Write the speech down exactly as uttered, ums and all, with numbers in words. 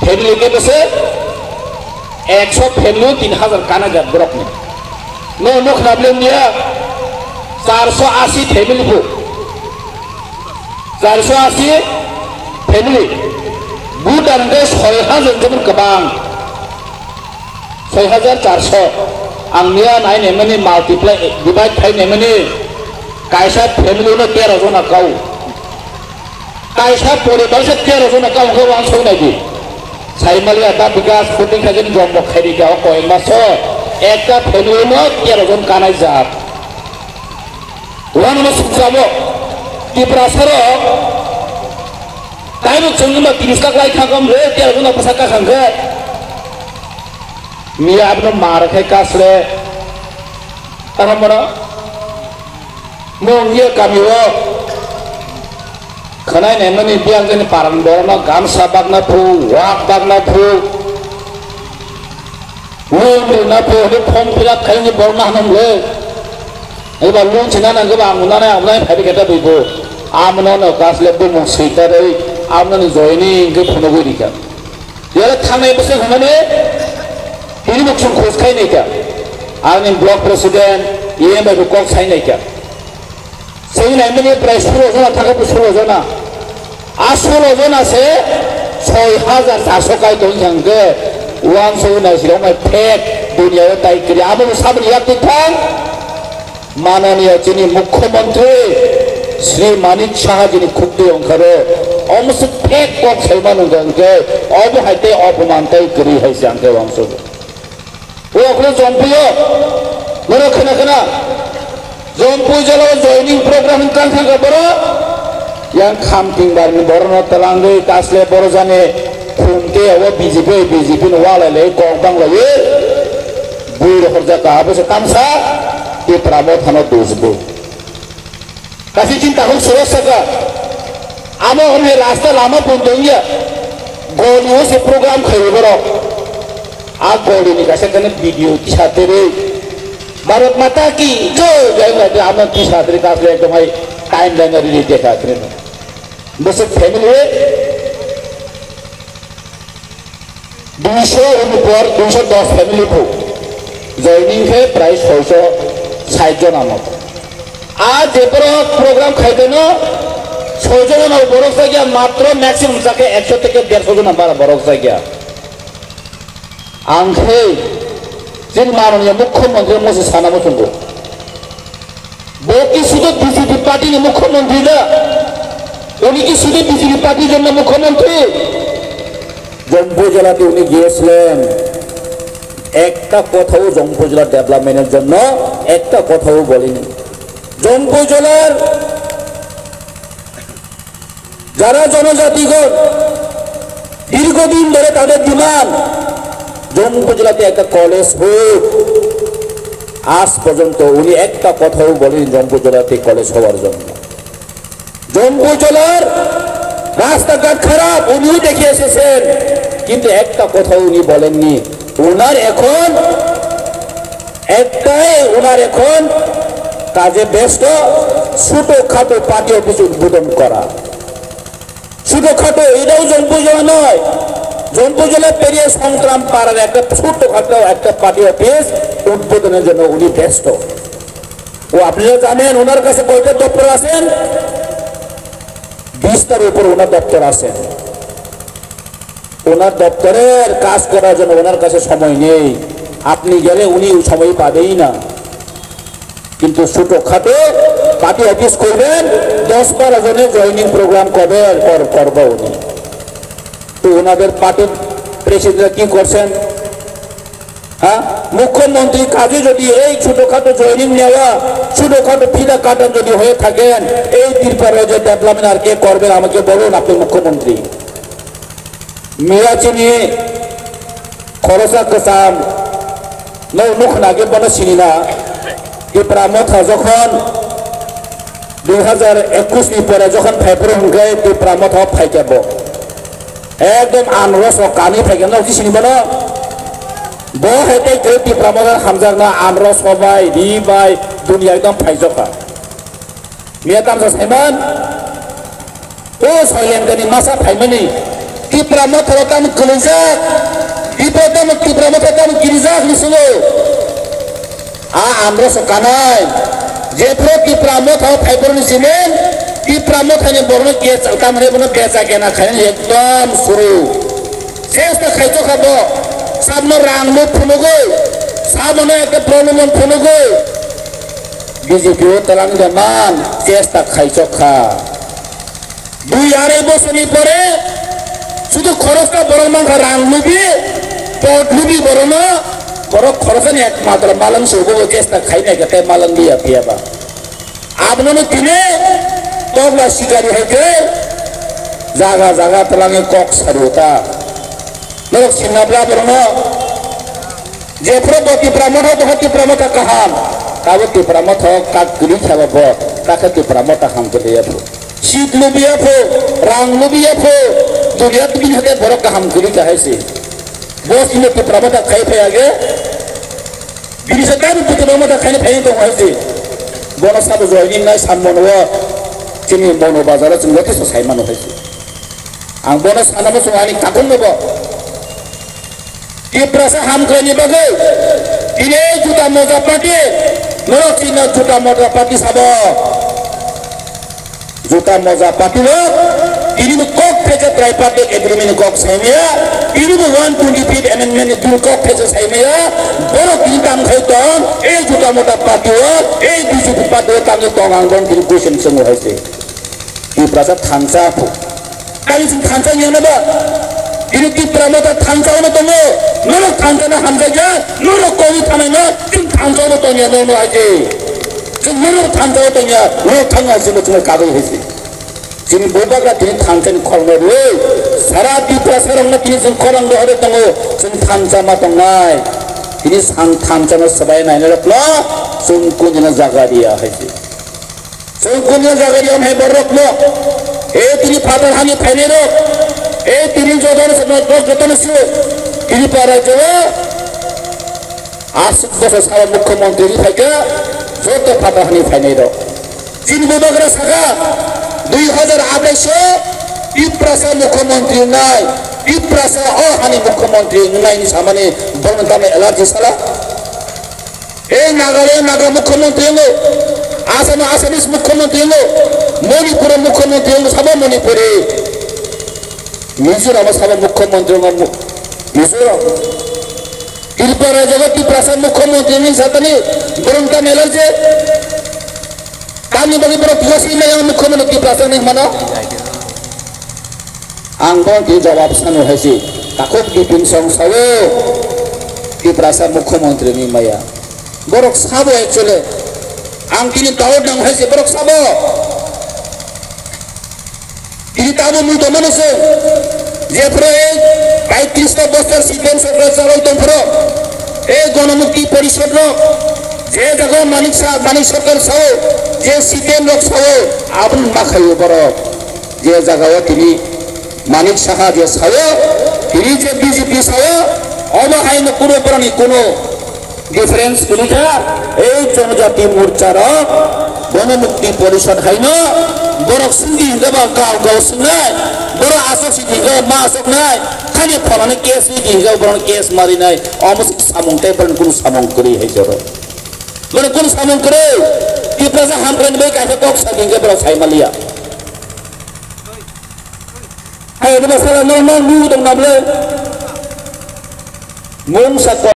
Family khe bese ekso family tin hazar kana jak borok ni. No, no khna blen dia, charso asi family phu. Charso asi family. Bhutan khe soi hazar jemon kwbang. Soi hazar charso. Ang miya nai nemani multiply, divide khai nemani kaisa family no tero jona kau. Kaisa poribar se tero jona kau khe wansuk nai di. Saimaliya da bikas puting khajen jombo khairi kha o koyek maso ekta family no tero jon kanai jak. Wano no sukjamo Tiprasa rok taibo chwngno tiris lakh lai thangkam re tero jona bwsa kakhang khe. Miya abono mar khe kasle tamo mano. Nwng ye kami o khwnai naimani biyang jani paran borokno gamsa bagna phu, wak bagna phu, loan rwna phu, hwnwi form fill up khaini borokno hanam le. Eba loan sina nang khe ba ang unanai abnai phai khe ta bibo. Amno no kasle bumung switarwi amno ni joining khe phunugwi rikha. Yala thangnai bwswk hwnmani tini bo chwng khoj khai nai kha. Ani block president, E M bai bo kok sai nai kha. Sengwi naimani prai sulo jona thangkha bo sulo jona. A sulo jona se soi hajar charso kai tong thang khe uansugwi nai sirok mai phek duniya o tai kri abo bo saboni yak tik thang. Mananiya chini Mukhyamantri Shri Manik Saha jini khukti ongkharo, omo se thek kok saimano hwnkha hwnkhe, obo hai tei opoman tei kwrwi hai se ang khe uansukgo. O okhno Jompuio, norok khna khna, Jompui jala o joining program wngkha kha borok, yang khamting barni borokno twlangwi kasle borok jani khum tei abo B J P, B J P no walai lai kok bang lai. Bui rohorjak ka abo se tamsa Tipra Mothano dusbo. Kasi chinta hok soro saka. Amo hwnwi rasta lama pon dongya. Goli o se program khayo borok. A goli ni kasa kane video tisa tere. Bharat Mata ki jai, jai, jai, amo tisa tere kasle ekdom hai timeline ri ri dekha tere. Bese family duiso ni por duiso dos family phu. Joining khe prai soiso sait jona moto. A je borok program khaideno soi jona no borok jagya matro maximum jake ekso theke derso jona bara borok jagya. Ang khe chini mananiya Mukhyamantri mosi sana muchungo. Bo ki sudu B J P party ni mukhyamantri da? Uni ki sudu B J P party jonno mukhyamantri? Jompui jela te uni giyeslen. Ekta kothao Jompui jela development er jonno ekta kothao bolini. Jompui jelar যারা জনজাতিগণ দীর্ঘদিন ধরে তাদের ডিমান্ড জম্মু জেলাতে একটা কলেজ হোক, আজ পর্যন্ত উনি একটা কথাও বলেন জম্মু জেলাতে কলেজ হওয়ার জন্য। জম্মু জেলার রাস্তাঘাট খারাপ, উনিও দেখে এসেছেন, কিন্তু একটা কথাও উনি বলেননি। ওনার এখন একটাই, ওনার এখন কাজে ব্যস্ত, ছোটখাটো পার্টি অফিস উদ্বোধন করা। ছোটখাটো, এটাও জম্মু জেলা নয়, জম্মু জেলা পেরিয়ে সংগ্রাম পাড়ার একটা ছোটখাটো একটা পার্টি অফিস উদ্বোধনের জন্য উনি ব্যস্ত। ও আপনারা জানেন ওনার কাছে কয়টা দপ্তর আছেন? বিশটার উপর ওনার দপ্তর আছেন। ওনার দপ্তরের কাজ করার জন্য ওনার কাছে সময় নেই। আপনি গেলে উনি সময় পাবেই না। কিন্তু ছোটখাটো পার্টি অফিস করবেন, দশ বারো জনের জয়েনিং প্রোগ্রাম করবে, কর-, করবে উনি। তো ওনাদের পার্টির প্রেসিডেন্ট কি করছেন? হ্যাঁ, মুখ্যমন্ত্রীর কাজে যদি এই ছোটখাটো জয়েনিং নেওয়া, ছোটখাটো ফিতা কাটা যদি হয়ে থাকেন, এই ত্রিপুরা রাজ্যের ডেভেলপমেন্ট আর কে করবেন? আমাকে বলুন, আপনি মুখ্যমন্ত্রী। Miya chini khorosa kwcham no nukna khe bono sinina. Tipra Motha jokhon dui hazar ekush ni pore jokhon phaiphuru hwnkhe Tipra Motha phaikha bo. Ekdom anros o kani phaikha no sini bono. Bo hai tei khe Tipra Motha hamjakna anros o bai ri bai dunia ekdom phaijokha. Miya tamsa saiman, o Soilengani masa phaimani, T Tipra Motha tamo kwlwijak, Tipra tamo, Tipra Motha tamo kirijak hinwi swngo. A amrok se kanai, jephru Tipra Motha phaiphuru ni simi, Tipra Motha ni borokno kechal tamni bono becha kena khainani ekdom suru. Chesta khaichokha bo, sabno rang no phunugwi, sabono ekta problem phunugwi, B J P o twlang de man chesta khaichokha. Dui arai bosorni pore sudu khorosta borok mankha rang lubi, pot lubi borokno, borok khorosani ekmatro malang se ubo chesta khainai khe tei malang liya phiya ba. Abono tini tokla sikari hai khe jaga jaga twlangwi kok sario ta. Norok sinna bla borokno. Jephru bo Tipra Motha tongkha, Tipra Motha kaham. Tabo Tipra Motha kak kwrwi khe bo, bo kakhe Tipra Motha ham kwrwi ya phu. Seat lubiya phu, rang lubiya phu, duniya tubini hake borok kaham kwrwi kha hai se. Bo sino Tipra Motha khai phai age. Bini se tabo Tipra Motha khai phai tong hai se. Bono sabo joining nai san mono o chini mono bazar o chwng joto sai mano hai se. Ang bono sana muchungo ani kakung no bo. Tiprasa hamkraini bagwi tini juta moja party, norok chini juta moja party sabo. Juta moja party rok tini bo kok pheja tripartite agreement ni kok saimaya, tini bo one twenty fifth amendment ni bill kok pheja saimaya, borok tini tang khai tong, e juta moja party o, e B J P party o tang tong ang bon tini question swngo hai se. Tiprasa thansa phu. Tani chwng thansa wngya na ba? Bini Tipra Motha thansa ono tongo. Norok thansa no hamjakya, norok kowi thanai no chwng thansa ono tongya no no aje. Chwng norok thansa o tongya, norok thangya chwng chwng kabui hisi. Chini bubagra tini thansa ni khormo rwi. Sara Tiprasa rok no tini chwng khorang do hore tongo. Chwng thansa ma tongnai. Tini sang thansa no swbai nai norok no chwng kunjina jaga riya haisi. Chwng kunu jaga riyam hai borok no. E tini phatar hani phainai rok. E tini jotono se nok jotono se. Tini para jowa. Aswk bwsa sabo mukhyamantri ni phaikha joto phatar hani phainai rok. Chini bubagra saka dui hazar atais o Tiprasa mukhyamantri wngnai. Tiprasa o hani mukhyamantri wngnai ni samani borokno tamo allergy sala. E Nagaland Naga mukhyamantri wngo, Assam Assamese mukhyamantri wngo, Manipur mukhyamantri wngo, sabo Manipuri. Mizoram sabo mukhyamantri wngo, Mu-, Mizoram. Tripura rajyo Tiprasa mukhyamantri ni satani borok ta melar je. Tamni bagwi borok Tiprasa ni yang mukhyamantri Tiprasa ni mano. Ang bo tini jawab sano hai se, takhuk Bipin Song sao, Tiprasa mukhyamantri ni maya. Borok sabo actually, ang tini doubt nang hai se, borok sabo. Tini tabo mui tongmano se, jephru ei paitris ta bosor C P M sorkar chalai tongphuru, ei Gonomukti Porishod rok, je jaga Manik Sa-, Manik Sarkar sao, je C P M rok sao, aboni ma khaio borok. Je jaga o tini Manik Saha je sao, tini je B J P sao, omo hai no kuno boroni kuno difference kwrwi kha. Ei Jonojati Morcha rok, Gonomukti Porishad hai no borok swngdi hwnkhe ba gao gao swngnai, borok aswk sidi hwnkhe ba ma aswknai, thani pholani case sidi hwnkhe borokno case marinai, omo se samung tei boroni kuno samung kwrwi hai joro. Boroni kuno samung kwrwi, Tiprasa hamkraini bai kaisa kok sadi hwnkhe borok sai manliya. Hai, eba sala normal mung tong na bwle. Mung sa